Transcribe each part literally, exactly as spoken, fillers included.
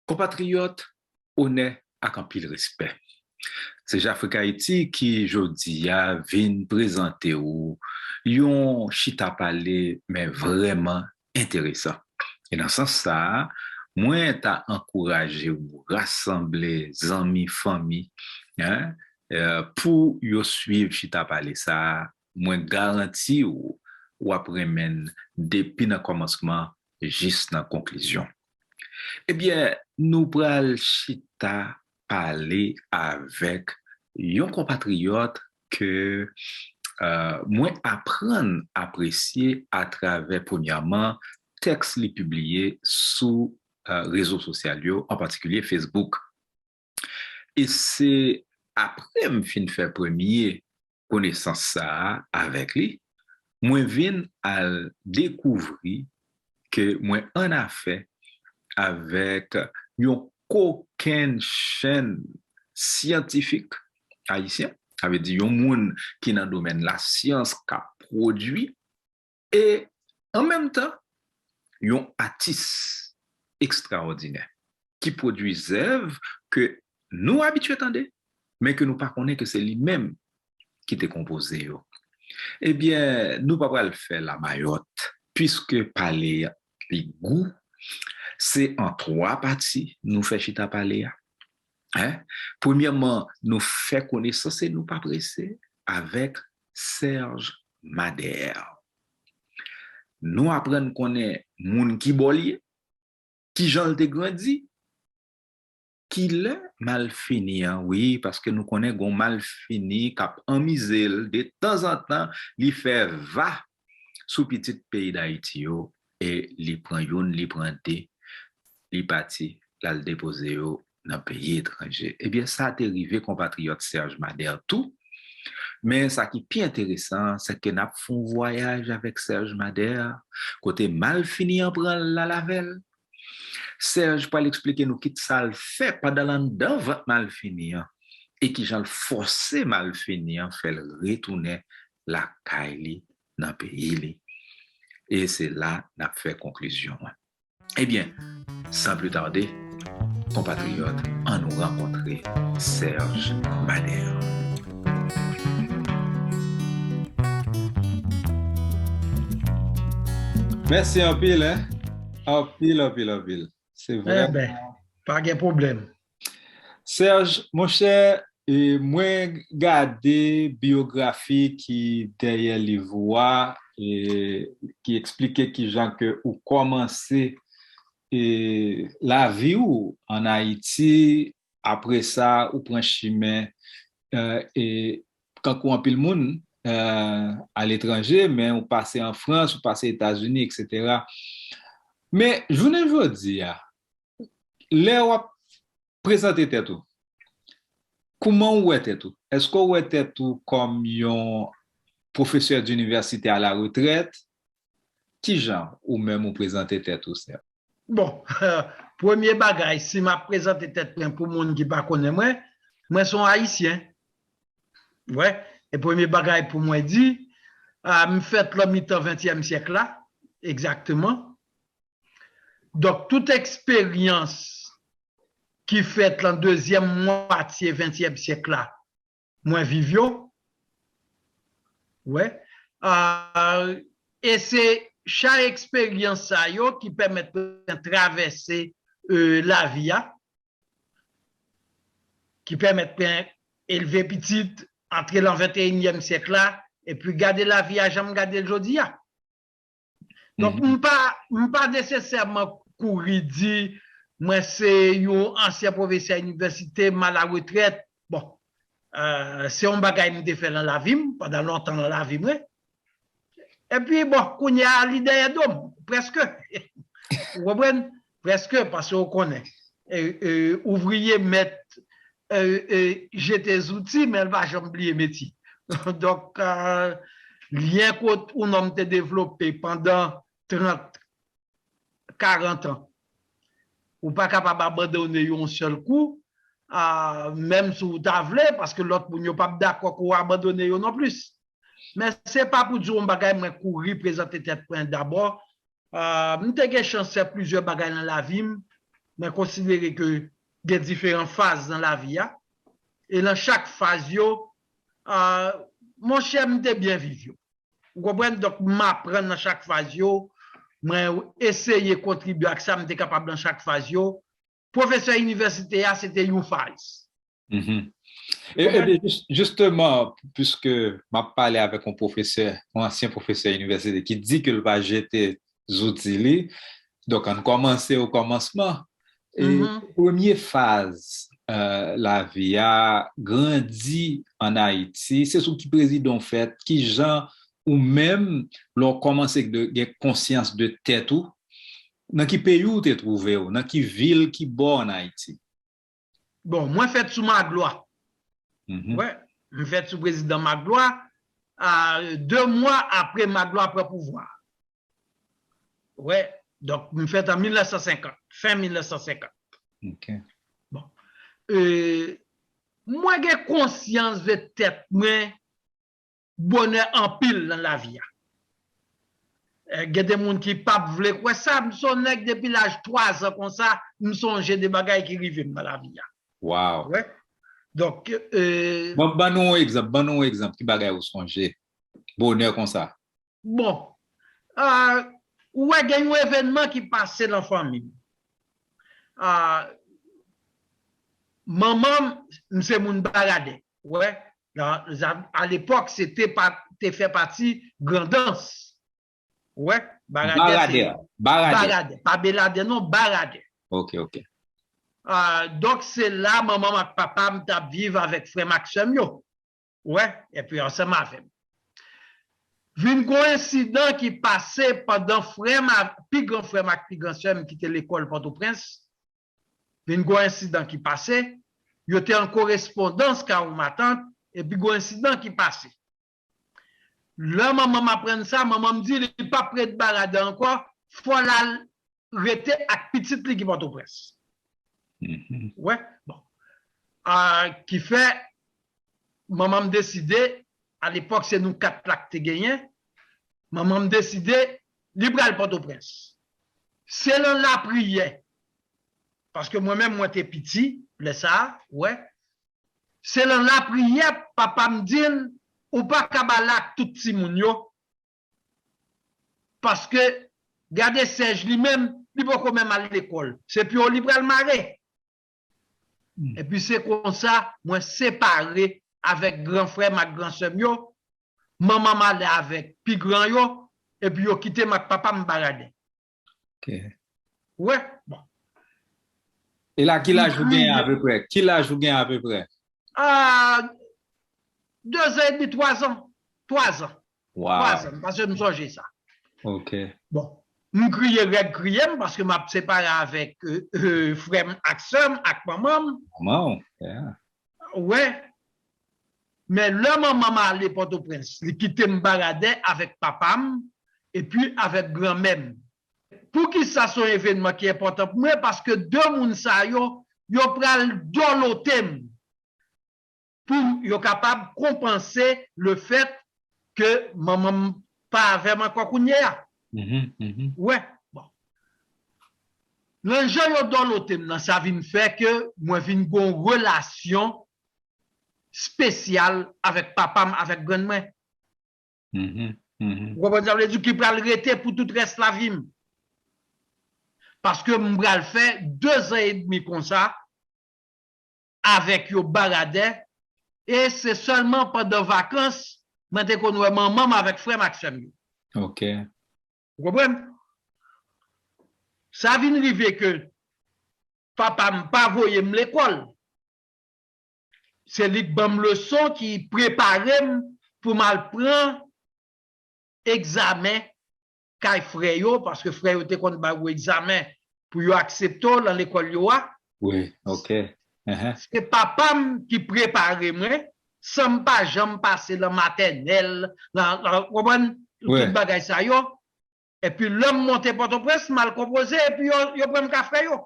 Konpatriyòt, onè ak anpil respè. Se Jafrik Ayiti ki jodi a vin prezante w yon chita pale, men vrèman enteresan. E nan sans sa a, mwen ta ankouraje w rasanble zanmi, fanmi, en, eh, pou yo swiv chita pale sa a. Mwen garanti w, w ap renmen l depi nan kòmansman jis nan konklizyon. Ebyen, nou pral chita pale avèk yon konpatriyòt ke, eh, mwen aprann apresye atravè, premyèman, tèks li pibliye sou, eh, rezo sosyal yo, an patikilye Facebook. E se apre m fin fè premye konesans sa a avèk li, mwen vin al dekouvri ke mwen annafè avèk yon kokennchenn syantifik ayisyen, sa vle di yon moun ki nan domèn lasyans k ap pwodui, e an menm tan, yon atis ekstraòdinè ki pwodui zèv ke nou abitye tande, men ke nou pa konnen ke se li menm ki te konpoze yo. Ebyen, nou pa pral fè lamayòt, piske pale a li gou. Se an twa pati nou fè chita pale a. En? Premyèman, nou fè konesans e nou pa prese avèk Serge Madhère. Nou aprann konnen moun ki bò l ye, kijan l te grandi, kilè malfini an, wi, paske nou konnen gon malfini k ap anmize l, detanzantan, li fè va sou pitit peyi Dayiti yo, e li pran youn, li pran de, li pati, l al depoze yo nan peyi etranje. Ebyen, sa te rive konpatriyòt Serge Madhère tou. Men sa ki pi enteresan, se ke n ap fè yon vwayaj avèk Serge Madhère, kote malfini an pran l al avè l. Serge pral eksplike nou kit sa l fè pandan l anndan vant malfini an, e kijan l fòse malfini an fè l retounen lakay li, nan peyi li. E se la n ap fè konklizyon an. Ebyen, san pli tade, konpatriyòt, ann nou rankontre Serge Madhère. Mèsi anpil, en. Anpil, anpil, anpil. Se vrèman. Enben, pa gen pwoblèm. Serge, monchè, e, mwen gade biyografi ki dèyè liv ou a, e, ki eksplike kijan ke ou kòmanse, e, lavi w ann Ayiti, apre sa, ou pran chimen, e, e, kankou anpil moun, e, aletranje, men ou pase an Frans, ou pase Etazini, etsetera. Men, jounen jodi a, lè w ap prezante tèt ou, kouman w wè tèt ou? Èske w wè tèt ou kòm yon pwofesè dinivèsite a la retrèt? Kijan ou menm ou prezante tèt ou, Serge? Bon, premye bagay, si m ap prezante tèt mwen pou moun ki pa konnen mwen, mwen se yon Ayisyen. Wè, e premye bagay pou mwen di, a, m fèt lan mitan ventyèm syèk la, egzakteman. Donk, tout eksperyans ki fèt lan dezyèm mwatye ventyèm syèk la, mwen viv yo. Wè. A, e se chay eksperyans sa yo ki pèmèt mwen travèse, e, lavi a, ki pèmèt mwen elve pitit, antre lan venteyinyèm syèk la, epi gade lavi a jan m gade l jodi a. Donk, m pa, m pa nesesèman kouri di, mwen se yon ansyen pwofesè inivèsite, m a la retrèt. Bon, e, se yon bagay m te fè lan lavi m, pandan lontan lan lavi mwen. Epi, bon, kounye a, li dèyè do m, prèske. Ou konprann? Prèske, paske ou konnen. E, e, ouvriye mèt, e, e, jete zouti, men l pa janm bliye metye. Donk, e, lyen kot ou nonm te devlope pandan trant, karant an, ou pa kapab abandone yo yon sèl kou, a, menm si w ta vle, paske lòt moun yo p ap dakò ke w abandone yo non plis. Men se pa pou di w yon bagay mwen kouri prezante tèt mwen dabò. A, m te gen chans fè plizyè bagay nan lavi m. mwen konsidere ke gen diferan faz nan lavi a. E nan chak faz yo, ah, monchè, m te byen viv yo. Ou konprann? Donk, m aprann nan chak faz yo. Mwen eseye kontribye ak sa m te kapab nan chak faz yo. Pwofesè inivèsite a, se te yon faz. Mhm. E, e byen, jis- jisteman, piske m ap pale avèk yon pwofesè, yon ansyen pwofesè inivèsite ki di ke l va jete zouti li, donk ann kòmanse o kòmansman. E Mhm. Premye faz euh, lavi a, grandi ann Ayiti, se sou ki prezidan w fèt, ki jan ou menm, lè w kòmanse de- gen konsyans de tèt ou, nan ki peyi w te twouve w, nan ki vil, ki bò ann Ayiti? Bon, mwen fèt sou Maglwa. Mhm. Wè, m fèt sou prezidan Maglwa, a, de mwa apre Maglwa pran pouvwa. Wè, donk, m fèt an mil nèf san senkant, fen mil nèf san senkant. Ok. Bon. E, mwen gen konsyans de tèt mwen bonè anpil nan lavi a. E, gen de moun ki p ap vle kwè sa, m se yon nèg depi laj twa zan konsa, m sonje de bagay ki rive m nan lavi a. Wow. Wè. Donk, e, Ban, ban nou yon egzanp, ban nou yon egzanp, ki bagay ou sonje? Bonè konsa. Bon, ah, ou wè gen yon evènman ki pase nan fanmi m. Ah, manman m, m se moun Baradè. Wè, nan, a lepòk, se te pa, te fè pati Grandans. Wè, Baradè, Baradè, se Baradè. Baradè, pa Beladè non, Baradè. Ok, ok. Ah, donk, se la manman m ak papa m t ap viv avèk frè m ak sè m yo. Wè, epi ansanm avè m. Vin gon ensidan ki pase pandan frè m, a- pi gran frè m ak pi gran sè m kite lekòl Pòtoprens. Vin gon ensidan ki pase, yo te an korespondans kay yon matant, epi gon ensidan ki pase. Lè manman m aprann sa, manman m di li p ap ret Baradè ankò, fò l al rete ak pitit li ki Pòtoprens. Mhm. Wè, bon. Ah, ki fè, manman m deside, a lepòk se nou kat la k te genyen, manman m deside, li pral Pòtoprens. Se lan lapriyè, paske mwen menm mwen te piti, lè sa a, wè, se lan lapriyè papa m di l, ou pa ka ba l ak tout timoun yo, paske gade Sèj li menm, li poko menm al lekòl. Se pye w li pral mare. Hmm. Epi se konsa, mwen separe avèk gran frè m ak gran sè m yo. Manman m ale avèk pi gran yo, epi yo kite m ak papa m Baradè. Ok. Wè, bon. E la, ki laj ou gen apeprè? Ki laj ou gen apeprè? Ah, de zan edmi, twa zan. Twa zan. Twa Wow. zan, paske m sonje sa. Ok. Bon, m kriye rèd kriye m paske m ap separe avèk euh, euh, frè m ak sè m, ak manman m. Manman w? Yeah. Wè. Men lè manman m ale Pòtoprens, li kite m Baradè avèk papa m epi avèk granmè m. Poukisa se yon evènman ki enpòtan pou mwen? Paske de moun sa yo, yo pral dòlote m pou yo kapab konpanse le fèt ke manman m pa avè m ankò kounye a. Mhm, mhm. Wè, bon. Nan jan yo dòlote m nan, sa vin fè ke mwen vin gon relasyon espesyal avèk papa m, avèk grann mwen. Mhm, mhm. Ou konprann sa vle di ki pral rete pou tout rès lavi m. Paske m pral fè de zan edmi konsa avèk yo Baradè, e se sèlman pandan vakans mwen te konn wè manman m avèk frè m ak sè m yo. Ok. Ou konprann? Sa vin rive ke papa m pa voye m lekòl. Se li k ban m leson, ki prepare m pou m al pran egzamen kay frè yo, paske frè yo te konn bay ou egzamen pou yo aksepte w lan lekòl yo a. Wi, ok. Ahan. Se papa m ki prepare mwen, san m pa janm pase lan matènèl, lan, lan, ou konprann? Wi. Tout bagay sa yo. Epi lè m monte Pòtoprens, m al konpoze, epi yo, yo pran m ka frè yo.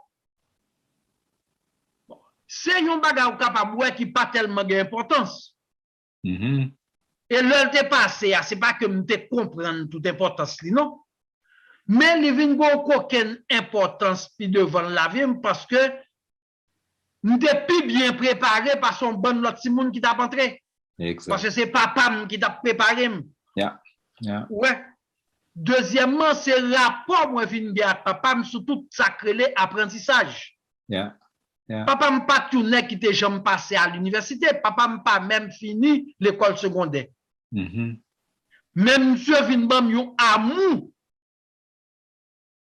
Bon, se yon bagay ou kapab wè ki pa tèlman gen enpòtans. Mhm. E lè l te pase a, se pa ke m te konprann tout enpòtans li, non. Men li vin gen yon kokenn enpòtans pi devan nan lavi m, paske m te pi byen prepare pase yon bann lòt timoun ki t ap antre. Paske se papa m ki t ap prepare m. Ou wè? Dezyèmman, se rapò mwen vin gen ak papa m sou tout sa k rele aprantisaj. Papa m pa t yon nèg ki te janm pase a linivèsite. Papa m pa menm fini lekòl segondè. Men misye vin ban m yon amou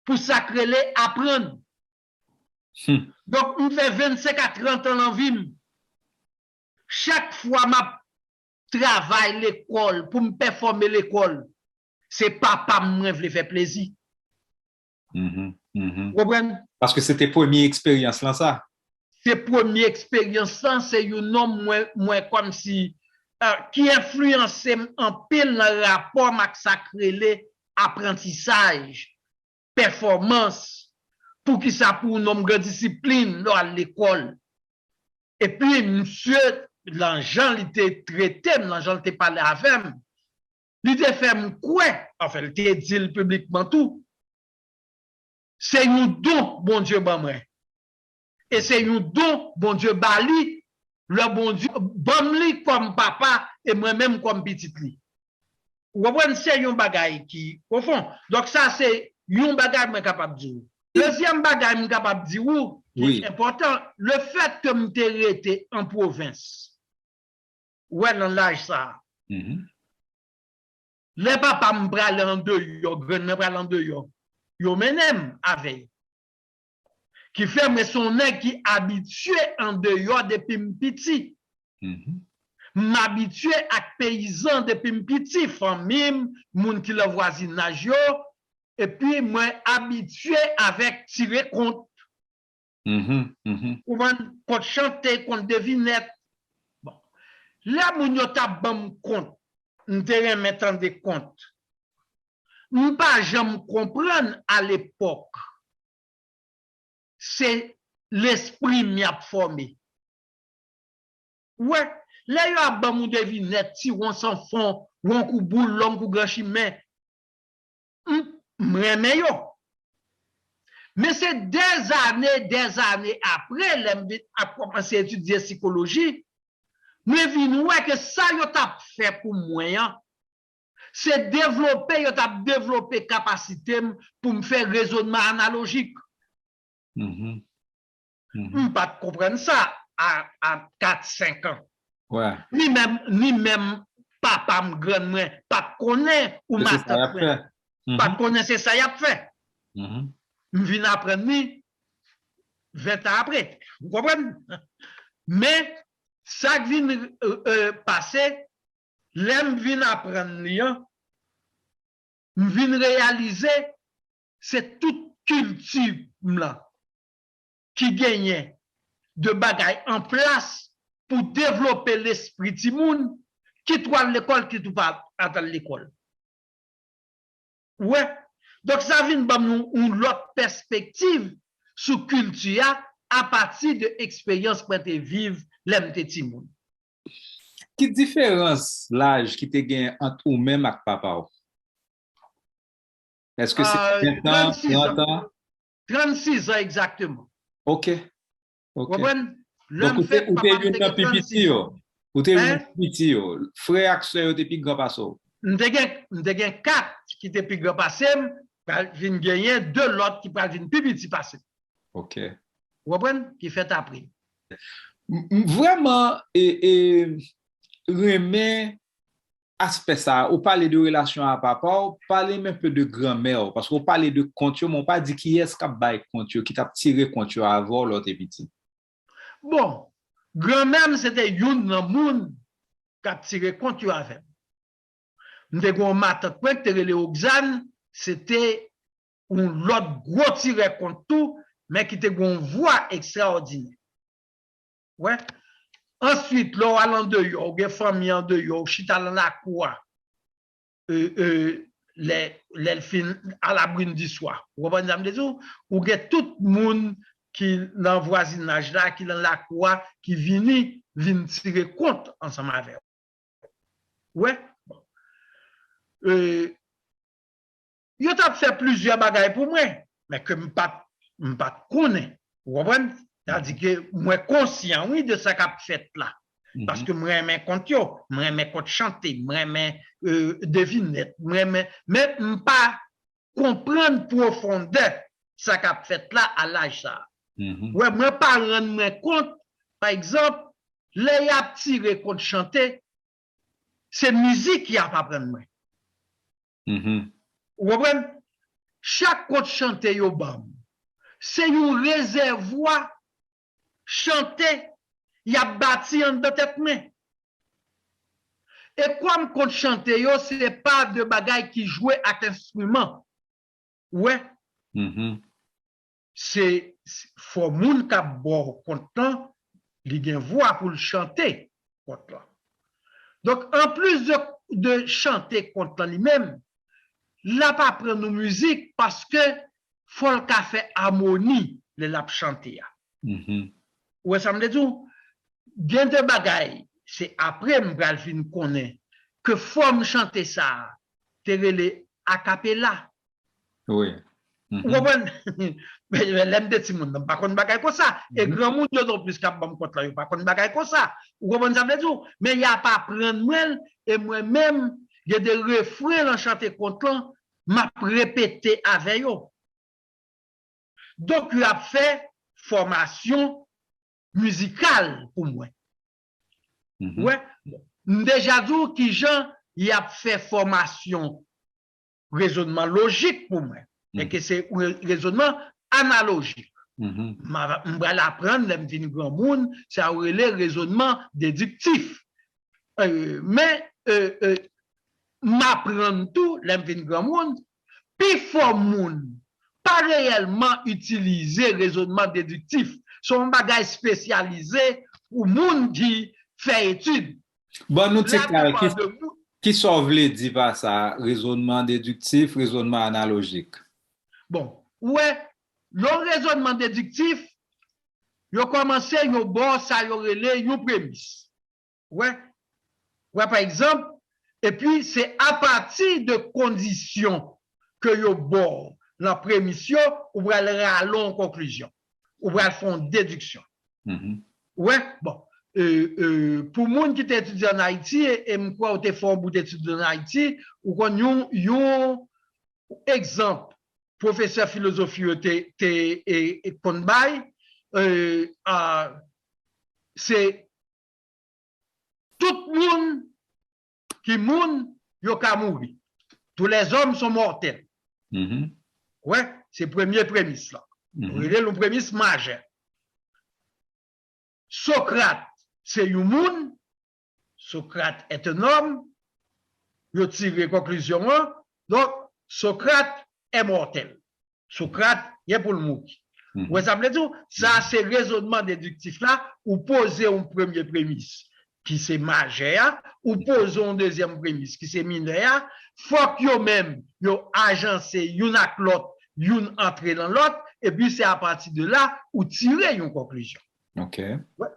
pou sa k rele aprann. Donk, m fè vennsenk a trant an nan vi m. Chak fwa m ap travay lekòl, pou m pèfòme lekòl, se papa m mwen vle fè plezi. Ou konprann? Paske se te premye eksperyans lan sa. Se premye eksperyans lan, se youn nonm mwen, mwen kòmsi, ki enfliyanse m anpil nan rapò m ak sa k rele aprantisaj, pèfòmans, poukisa pou yon nonm gen disiplin lè w al lekòl. Epi misye, nan jan li te trete m, nan jan li te pale avè m, li te fè m kwè, anfen, li te di l piblikman tou, se yon don Bondye ban mwen. E se yon don Bondye ba li, lè Bondye ban m li kòm papa e mwen menm kòm pitit li. Ou konprann? Se yon bagay ki pwofon. Donk, sa se yon bagay mwen kapab di w. Dezyèm bagay m kapab di w ki enpòtan, lefètke m te rete an pwovens, ou wè, nan laj sa a, lè papa m prale andeyò, grann mwen prale andeyò, yo mennen m avè yo. Ki fè mwen se yon nèg ki abitye andeyò depi m piti. M abitye ak peyizan depi m piti, fanmi m, moun ki nan vwazinaj yo, epi mwen abitye avèk tire kont. Ou konprann? Kont chante, kont devinèt. Bon. Lè moun yo t ap ban m kont, m te renmen tande kont. M pa janm konprann alepòk. Se lespri m y ap fòme. Ou wè, lè yo ap ban m yon devinèt, ti won san fon, won kou boul, long kou gran chimen, m, m renmen yo. Men se dèzane, dèzane apre, lè m vin ap kòmanse etidye sikoloji, mwen vin wè ke sa yo t ap fè pou mwen an, se devlope, yo t ap devlope kapasite m pou m fè rezònman analojik. M pa t konprann sa a, a kat, senk an. Ni menm, ni menm papa m, grann mwen, pa t konnen ou matant mwen. Pa t konnen se sa y ap fè. M vin aprann li ven tan apre. Ou konprann? Men, sa k vin, euh, euh, pase, lè m vin aprann li an, m vin reyalize se tout kilti m lan ki genyen de bagay an plas pou devlope lespri timoun, kit w al lekòl, kit ou pa t al lekòl. Ou wè? Donk, sa vin ban m yon, yon lòt pèspektiv sou kilti a apati de eksperyans mwen te viv lè m te timoun. Ki diferans laj ki te gen ant ou menm ak papa w? Èske se ven tan, trant an? Trannsis an egzakteman. Ok. Ok. Konprann? Lè m fèt, papa m te gen trannsis an. Ou te youn nan pi piti yo. Frè ak sè yo te pi gran pase w. M te gen, m te gen kat ki te pi gran pase m, pral vin genyen de lòt ki pral vin pi piti pase m. Ok. Ou konprann? Ki fèt apre. M vrèman e, e, renmen aspè sa a. Ou pale de relasyon a papa w, pale m enpe de granmè w, paske ou pale de kont yo, men ou pa di kiyès k ap bay kont yo, ki t ap tire kont yo avè w lè w te piti. Bon, granmè m se te youn nan moun k ap tire kont yo avè m. M te gen yon matant mwen ki te rele Ogzàn, se te yon lòt gwo tirè kont tou, men ki te gen yon vwa ekstraòdinè. Wè. Answit, lè w al andeyò, ou gen fanmi andeyò, ou chita nan lakou a, e, e, lè, lè l fin, à la brune du soir. Ou konprann sa m vle di w? Ou gen tout moun ki nan vwazinaj la, ki nan lakou a, ki vini, vin tire kont ansanm avè w. Wè. Bon. E, yo t ap fè plizyè bagay pou mwen, men ke m pa t, m pa t konnen. Ou konprann? Sa di ke mwen konsyan, wi, de sa k ap fèt la. Paske mwen renmen kont yo, mwen renmen kont chante, mwen renmen, euh, devinèt, mwen renmen, men m pa konprann pwofondè sa k ap fèt la a laj sa a. Wè, mwen pa rann mwen kont, pa egzanp, lè y ap tire kont chante, se mizik y ap aprann mwen. Ou konprann? Chak kont chante yo ban m, se yon rezèvwa chante y ap bati anndan tèt mwen. E kòm kont chante yo, se pa de bagay ki jwe ak enstriman. Ou wè? Se, se, fò moun k ap ba w kont lan, li gen vwa pou l chante kont lan. Donk, anplis de, de chante kont lan li menm, l ap aprann nou mizik paske fò l ka fè amoni lè l ap chante a. Ou wè sa m vle di w? Gen de bagay, se apre m pral vin konnen ke fòm chante sa a te rele akapela. Wi. Ou konprann? Men, men lè m te timoun nan, m pa konn bagay konsa. E granmoun yo nonplis k ap ban m kont lan, yo pa konn bagay konsa. Ou konprann sa m vle di w? Men y ap aprann mwen l, e mwen menm, gen de refren lan chante kont lan, m ap repete avè yo. Donk, y ap fè fòmasyon mizikal pou mwen. Ou wè? M deja di w kijan y ap fè fòmasyon rezònman lojik pou mwen. Men ke se re-, rezònman analojik. M a, m pral aprann lè m vin granmoun, sa yo rele rezònman dediktif. Euh, men, euh, euh, m aprann tou, lè m vin granmoun, pifò moun pa reyèlman itilize rezònman dediktif. Se yon bagay espesyalize pou moun ki fè etid. Ban nou ti kal, ki, ki sa w vle di pa sa, rezònman dediktif, rezònman analojik? Bon, ou wè, yon rezònman dediktif, yo kòmanse, yo ba w sa yo rele yon premis. Ou wè? Ou wè, pa egzanp, epi se apati de kondisyon ke yo ba w lan premis yo, ou pral rale yon konklizyon. Ou pral fè yon dediksyon. Ou wè? Bon, euh, euh, pou moun ki te etidye ann Ayiti, e, e m kwè ou te fè yon bout etid ann Ayiti, ou konn yon, yon egzanp pwofesè filozofi yo te, te, e, e konn bay, euh, a, se tout moun ki moun, yo ka mouri. Tous les hommes sont mortels. Wè, se premye premis la. Nou rele l yon premis majè. Sokrat se yon moun, Socrate est un homme, yo tire konklizyon an, donk, Socrate est mortel. Sokrat, gen pou l mouri. Ou wè sa m vle di w? Sa se rezònman dediktif la, ou poze yon premye premis ki se majè a, ou poze yon dezyèm premis ki se minè a, fòk yo menm, yo ajanse youn ak lòt, youn antre nan lòt, epi se apati de la ou tire yon konklizyon. Ok. Wè.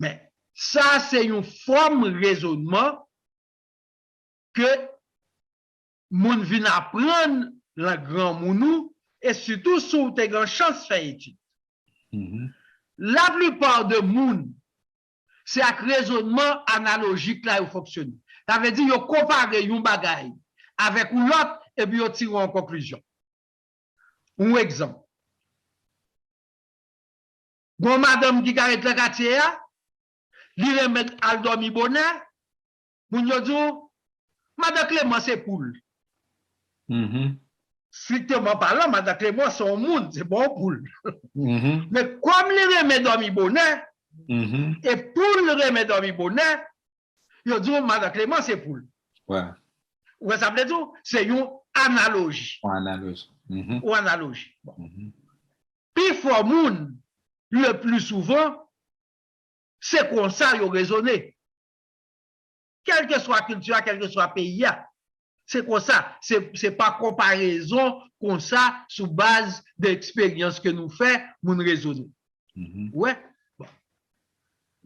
Men, sa se yon fòm rezònman ke moun vin aprann lan granmoun ou, e sitou si w te gen chans fè etid. Laplipa de moun, se ak rezònman analojik la yo fonksyone. Sa vle di yo konpare yon bagay avèk yon lòt, epi yo tire yon konklizyon. Yon egzanp. Gon madanm ki ka ret nan katye a, li renmen al dòmi bonè, moun yo di w, Madan Clément se poul. Strikteman palan, Madan Clément se yon moun, se pa yon poul. Men kòm li renmen dòmi bonè, e poul renmen dòmi bonè, yo di w Madan Clément se poul. Ou wè sa m vle di w? Se yon analoji. Yon analoji. Bon. Pifò moun, le pli souvan, se konsa yo rezone. Kèlkeswa kilti a, kèlkeswa peyi a. Se konsa, se, se pa konparezon konsa sou baz de eksperyans ke nou fè, moun rezone. Ou wè? Bon.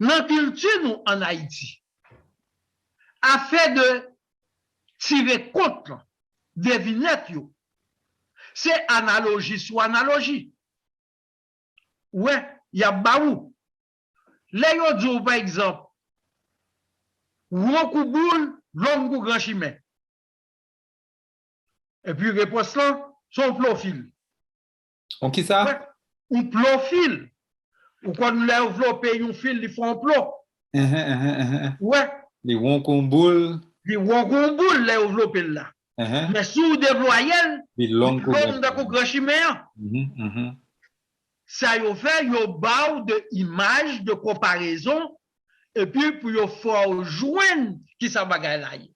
Nan kilti nou ann Ayiti, afè de tire kont lan, devinèt yo, Se analoji sou analoji. Ou wè, y ap ba ou. Lè yo di w, pa egzanp, won kou boul, long kou gran chimen. Epi repons lan, se yon plo fil. On kisa? Ou wè, yon plo fil. Ou konn lè yo vlope yon fil, li fè yon plo. Enhen, enhen, enhen. Ou wè, Li won kou yon boul. Li won kou yon boul lè yo vlope l la. Enhen. Men si w deplwaye l, Li long kou long tankou gran chimen an. Mhm, mhm. Sa yo fè, yo ba w de imaj, de konparezon, epi pou yo fè w jwenn kisa bagay la ye.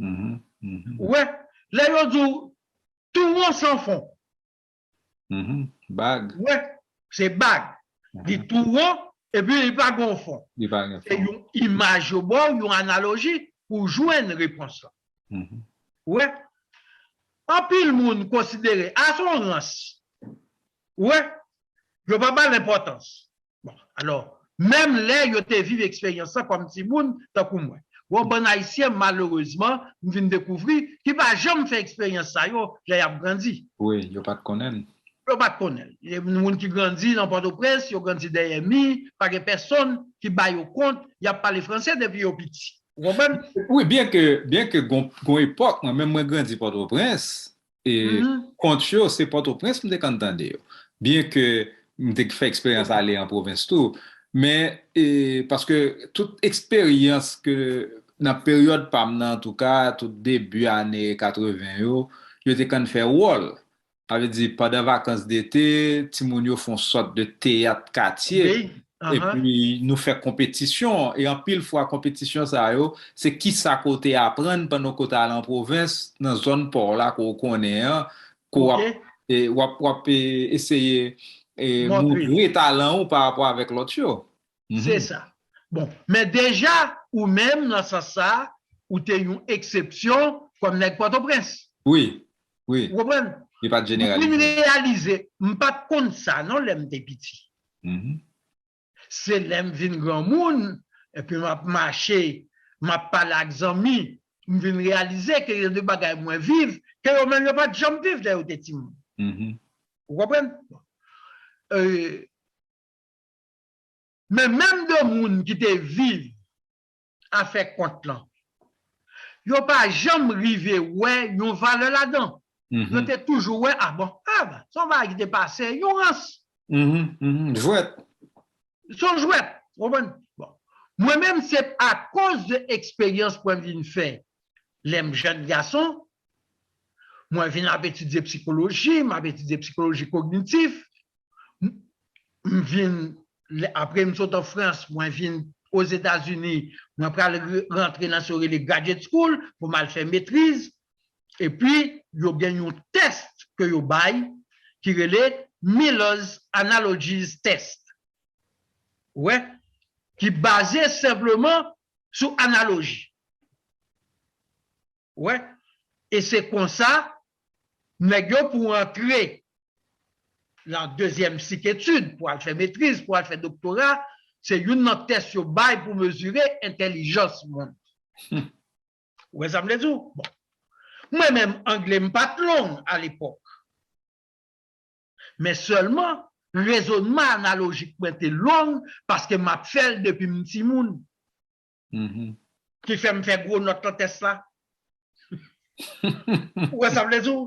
Mhm, mhm, Ou wè, lè yo di w, tou won san fon. mhm. Bag. Ou wè, se bag. Li tou won, epi li pa gen fon. Li pa gen Se fon. Yon imaj yo ba w, yon analoji pou w jwenn repons la. Mhm. Ou wè, anpil moun konsidere a se yon rans. Ou wè, yo pa ba l enpòtans. Bon, alò, menm lè yo te viv eksperyans lan kòm timoun, tankou mwen. Bon, bann Ayisyen, malerezman, m vin dekouvri, ki pa janm fè eksperyans sa yo lè y ap grandi. Wi, yo pa t konnen l. Yo pa t konnen l. E moun ki grandi nan Pòtoprens, yo grandi dèyè mi, pa gen pèsonn ki ba yo kont, y ap pale franse depi yo piti. Ou konprann? Wi, byen ke, byen ke gon, gon epòk, mwen menm mwen grandi Pòtoprens, e Mhm. kont yo, se Pòtoprens m te konn tande yo. Byen ke m te fè eksperyans ale an pwovens tou, men e, paske tout eksperyans ke nan peryòd pa m nan, antouka, tout debi ane katreven yo, yo te konn fè wòl. Sa vle di, pandan vakans dete, timoun yo fè yon sòt de teyat katye. Wi, ahan. Epi nou fè konpetisyon. E anpil fwa, konpetisyon sa yo, se kisa ke w te aprann pandan ke w te al an pwovens, nan zòn pa w la ke w konnen an, ke w ap, Ok. e, w ap, w ap e, eseye e, Montre. Montre talan w pa rapò avèk lòt yo. Mhm. Se sa. Bon, men deja, ou menm, nan sans sa, ou te yon eksepsyon kòm nèg Pòtoprens. Wi, wi. Ou konprann? Li pa t Mwen vin jeneralize. Reyalize, m pa t konn sa non lè m te piti. Mhm. Se lè m vin granmoun, epi m ap mache, m ap pale ak zanmi, m vin reyalize ke gen de bagay mwen viv, ke yo menm yo pa t janm viv lè yo te timoun. Mhm. Ou konprann? E, men menm de moun ki te viv afè kont lan, yo pa janm rive wè yon valè ladan. Yo Mhm. te toujou wè, a bon, a, se yon bagay ki te pase, yon rans. Mhm. Mhm. Jwèt. Se yon jwèt, ou konprann? Bon. Mwen menm, se akoz de eksperyans mwen vin fè lè m jèn gason, mwen vin ap etidye psikoloji, m ap etidye psikoloji kognitif, m m vin, lè- apre m sot an Frans, mwen vin Ozetazini, mwen pral re- rantre nan sa yo rele graduate school pou m al fè metriz, epi yo gen yon tès ke yo bay ki rele Miller's Analogies Test. Ou wè? Ki baze senpleman sou analoji. Ou wè? E se konsa, nèg yo pou antre nan dezyèm sik etid, pou al fè metriz, pou al fè doktora, se youn nan tès yo bay pou mezire entèlijans moun. Ou wè sa m vle di w? Bon. Mwen menm, angle m pa t long alepòk. Men sèlman, rezònman analojik mwen te long paske m ap fè l depi m timoun. Mhm. Ki fè m fè gwo nòt nan tès la. Ou wè sa m vle di w?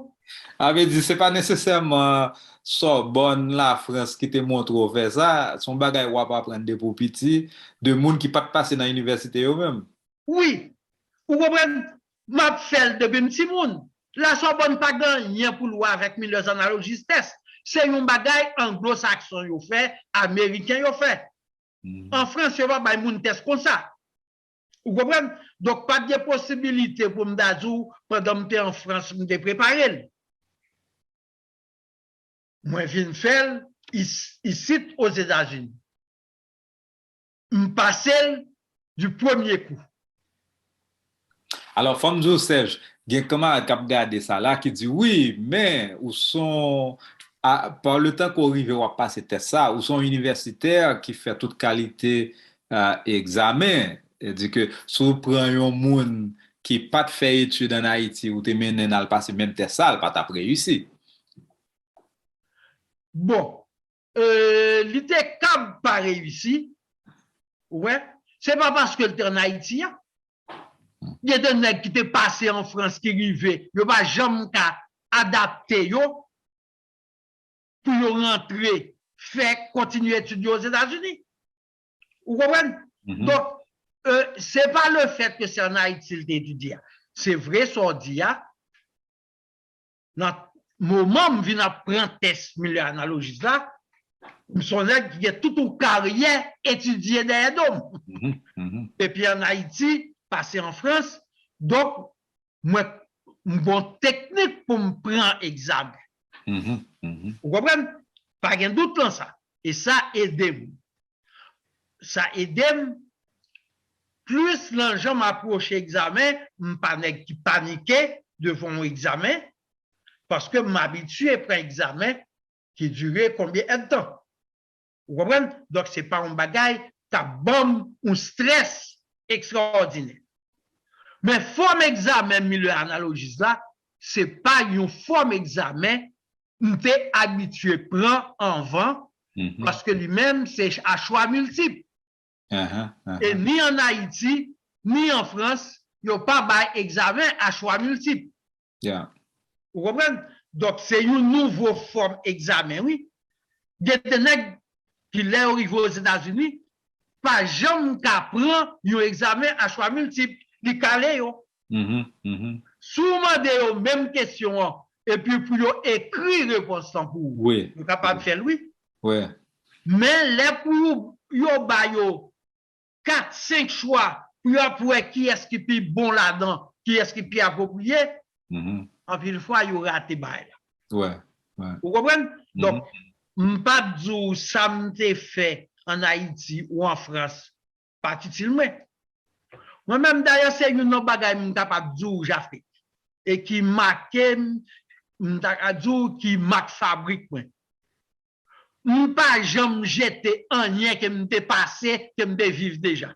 Sa vle di, se pa nesesèman Sòbòn, Lafrans ki te montre w fè sa, se yon bagay w ap aprann depi w piti, de moun ki pa t pase nan inivèsite yo menm. Wi. Ou konprann? M ap fè l depi m timoun. Lasòbòn pa gen anyen pou l wè avèk Miller's Analogies Test. Se yon bagay anglo-sakson yo fè, ameriken yo fè. Mhm. An Frans, yo pa bay moun tès konsa. Ou konprann? Donk, pa t gen posibilite pou m ta di w, pandan m te an Frans, m te prepare l. Mwen vin fè l is- isit Ozetazini. M pase l di premye kou. Alò, fò m di w, Serge, gen kanmarad k ap gade sa la ki di, wi, men ou son, a, pa le tan ke w rive w ap pase tès sa, ou son inivèsitè ki fè tout kalite a, egzamen. Sètadi ke si w pran yon moun ki pa t fè etid ann Ayiti, ou te mennen l al pase menm tès sa, l pa t ap reyisi. Bon, euh, li te kab pa reyisi. Ou wè, se pa paske l te ann Ayiti a. Gen de nèg ki te pase an Frans ki rive, yo pa janm ka adapte yo pou yo rantre, fè kontinye etid yo Ozetazini. Ou konprann? Donk, euh, se pa le fèt ke se ann Ayiti l te etidye a. Se vre sa w di a, nan moman m vin ap pran tès milye analojis la, m se yon nèg ki gen tout yon karyè etidye dèyè do m. Depi ann Ayiti, pase an Frans, donk, mwen, m gon teknik pou m pran egzamen. Ou konprann? Pa gen dout lan sa. E sa ede m. Sa ede m plis nan jan m apwoche egzamen, m pa nèg ki panike devan yon egzamen, paske m abitye pran egzamen ki dire konbyen èdtan. Ou konprann? Donk, se pa yon bagay k ap ban m yon strès ekstraòdinè. Men fòm egzamen milye analojis la, se pa yon fòm egzamen m te abitye pran anvan, paske li menm se a chwa miltip. E ni ann Ayiti, ni an Frans, yo pa bay egzamen a chwa miltip. Ou konprann? Donk, se yon nouvo fòm egzamen, wi. Gen de nèg ki, lè yo rive Ozetazini, pa janm ka pran yon egzamen a chwa miltip. Li kale yo. Si w mande yo menm kesyon an, epi pou yo ekri repons lan pou ou, yo kapab fè l, wi. Men lè pou yo ba yo kat, senk chwa pou y ap wè kiyès ki pi bon ladan, kiyès ki pi apwopriye, anpil fwa yo rate bagay la. Ou konprann? Donk, m p ap di w sa m te fè ann Ayiti ou an Frans pa t itil mwen. Mwen menm, dayè, se youn nan bagay m kapab di w, Jafet, e ki make m, m ta ka di w ki mak fabrik mwen. M pa janm jete anyen ke m te pase, ke m te viv deja.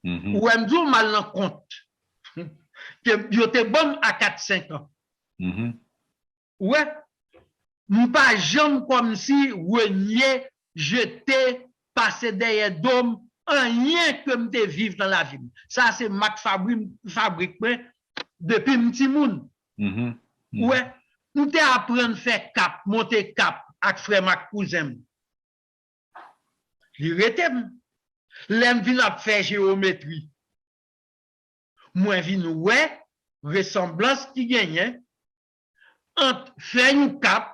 Ou wè, m di w, m al nan kont ke yo te ban m a kat, senk an. Ou wè, m pa janm kòmsi renye, jete, pase dèyè do m anyen ke m te viv nan lavi m. Sa se mak fabri-, fabrik mwen depi m timoun. Ou wè, m te aprann fè kap, monte kap ak frè m ak kouzen m. Li rete m. Lè m vin ap fè jewometri, mwen vin wè resanblans ki genyen ant fè yon kap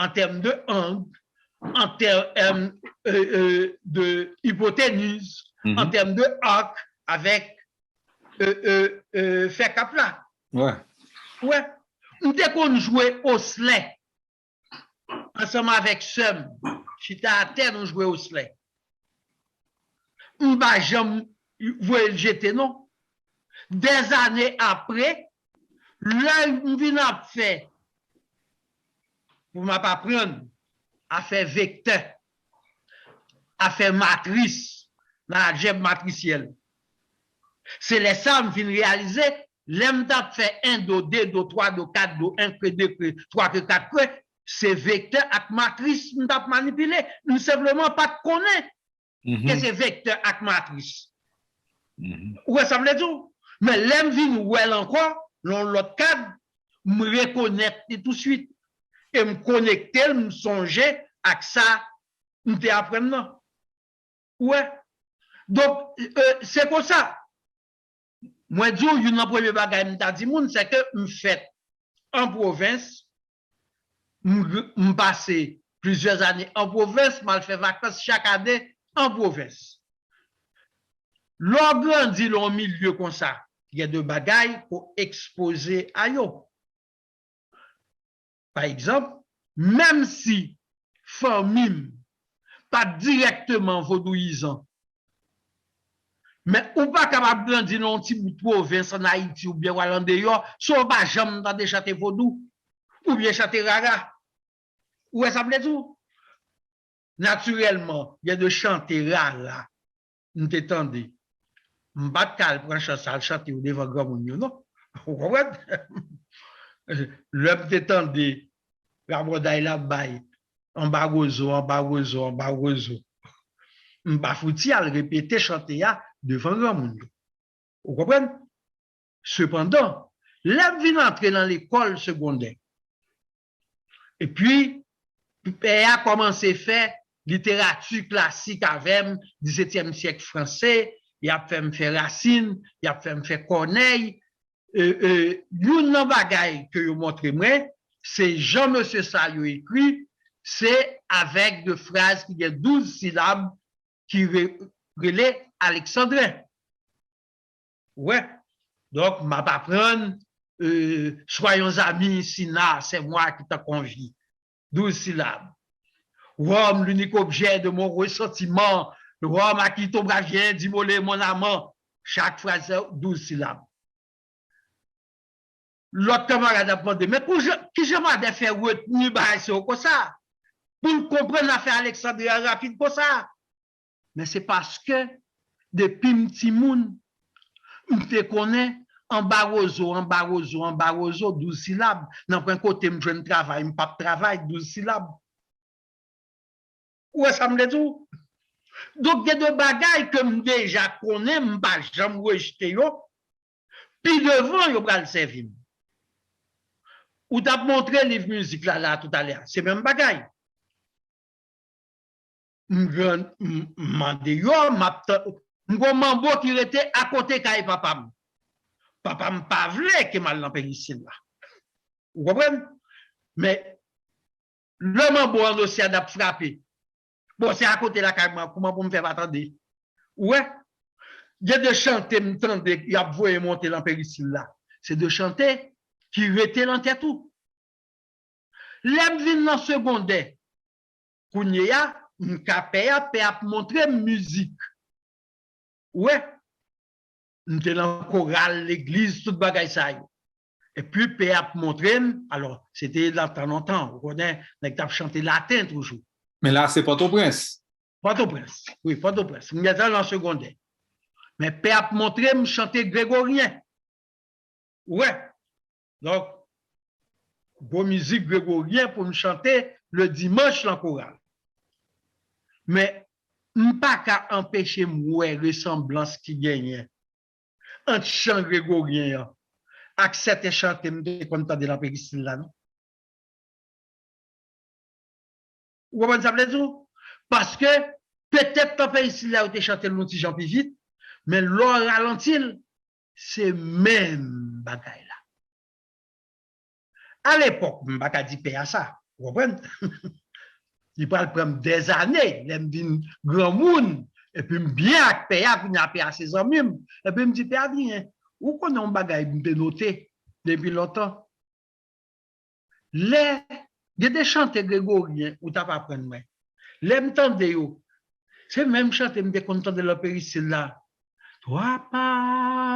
an tèm de ang, an tèm, euh, euh, de ipoteniz, an tèm de ak avèk, euh, euh, euh, fè kap la. Wè. M te konn jwe oslè ansanm avèk sè m, chita atè, nou jwe oslè. M pa janm voye l jete, non. Dèzane apre, lè m vin ap fè, pou m ap aprann afè vektè, afè matris, nan aljèb matrisyèl. Se lè sa a m vin reyalize, lè m t ap fè en do, de do, twa do, kat do, en kre, de kre, twa kre, kat kre, se vektè ak matris m t ap manipile. M senpleman pa t konnen ke se vektè ak matris. Ou wè sa m vle di w? Men lè m vin wè l ankò, nan yon lòt kad, m rekonèt li touswit. E m konekte l, m sonje ak sa m te aprann nan. Ou wè? Donk, euh, se konsa. Mwen di w, youn nan premye bagay m ta di moun, se ke m fèt an pwovens, m, m pase plizyè ane an pwovens, m al fè vakans chak ane an pwovens. Lè w grandi nan yon milye konsa, gen de bagay ke w ekspoze a yo. Pa egzanp, menm si fanmi m pa t dirèkteman vodouyizan, men ou pa kapab grandi nan yon ti bout pwovens ann Ayiti oubyen w al andeyò san w pa janm tande chante vodou oubyen chante rara. Ou wè sa m vle di w? Natirèlman, gen de chante rara m te tande. M pa t ka al pran chans al chante yo devan granmoun yo, non. Ou konprann? Lè m te tande rabòday la bay anba wozo, anba wozo, anba wozo. M pa fouti al repete chante a devan granmoun yo. Ou konprann? Sepandan, lè m vin antre nan lekòl segondè, epi pè a kòmanse fè literati klasik avè m, disetyèm syèk franse, y ap fè m fè Rasin, y ap fè m fè Kònèy. E, e, youn nan bagay ke yo montre mwen, se jan mesye sa yo ekri, se avèk de fraz ki gen douz silab ki re, rele aleksandren. Ou wè? Donk, m ap aprann, euh, soyons amis, Sina, c'est moi qui t'en convie. Douz silab. L'homme, l'unique objet de mon ressentiment. L'homme à qui ton bras vient d'immoler mon amant. Chak fraz, se douz silab. Lòt kanmarad ap mande, men kijan, kijan Madè fè retni bagay sa yo konsa? Pou l konprann afè aleksandren an rapid konsa? Men se paske depi m timoun, m te konnen anba wozo, anba wozo, anba wozo, douz silab. Nanpwen kote m jwenn travay, m p ap travay, douz silab. Ou wè sa m vle di w? Donk, gen de bagay ke m deja konnen, m pa janm rejte yo. Pi devan, yo pral sèvi m. Ou t ap montre liv mizik la, la, toutalè a. Se menm bagay. M gran, m, m andeyò, m ap tan-, m gon manbo ki rete akote kay papa m. Papa m pa vle ke m al nan perisil la. Ou konprann? Men, lè manbo an osyad ap frape, bon, se akote lakay mwen, kouman pou m fè pa tande? Ou wè? Gen de chante m tande, y ap voye monte nan perisil la. Se de chante ki rete nan tèt ou. Lè m vin nan segondè, kounye a, m ka pè a, pè ap montre m mizik. Ou wè? M te nan koral, legliz, tout bagay sa yo. Epi pè ap montre m, alò, se te nan tan lontan, ou konnen, nèg t ap chante laten toujou. Men la, se Pòtoprens. Pòtoprens, wi, Pòtoprens. M gentan nan segondè. Men pè ap montre m chante gregoryen. Ou wè? Donk, gwo mizik gregoryen pou m chante le dimanch nan koral. Men, m pa ka anpeche m wè resanblans ki genyen ant chan gregoryen an ak sèten chante m te konn tande nan perisil la, non. Ou konprann sa m vle di w? Paske, petèt, nan perisil la, yo te chante l yon ti jan pi vit, men lè w ralanti l, se menm bagay la. Alepòk, m pa ka di pè a sa, ou konprann? Li pral pran m dèzane, lè m vin granmoun, epi m byen ak pè a, kounye a pè a se zanmi m. Epi m di, Pè Adriyen, ou konnen yon bagay m te note depi lontan? Lè, gen de chante gregoryen ou t ap aprann mwen. Lè m tande yo, se menm chante m te konn tande nan perisil la. Twa pa,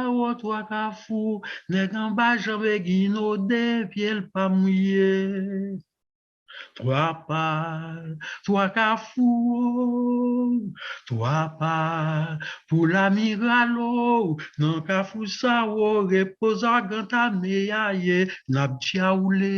o twa kafou, nèg anba janbe ginode, pye l pa mouye. Twa pa, twa kafou, twa pa, pou lamiral o, nan kafou sa o, repoz agan ta meyaye, n ap djawoule.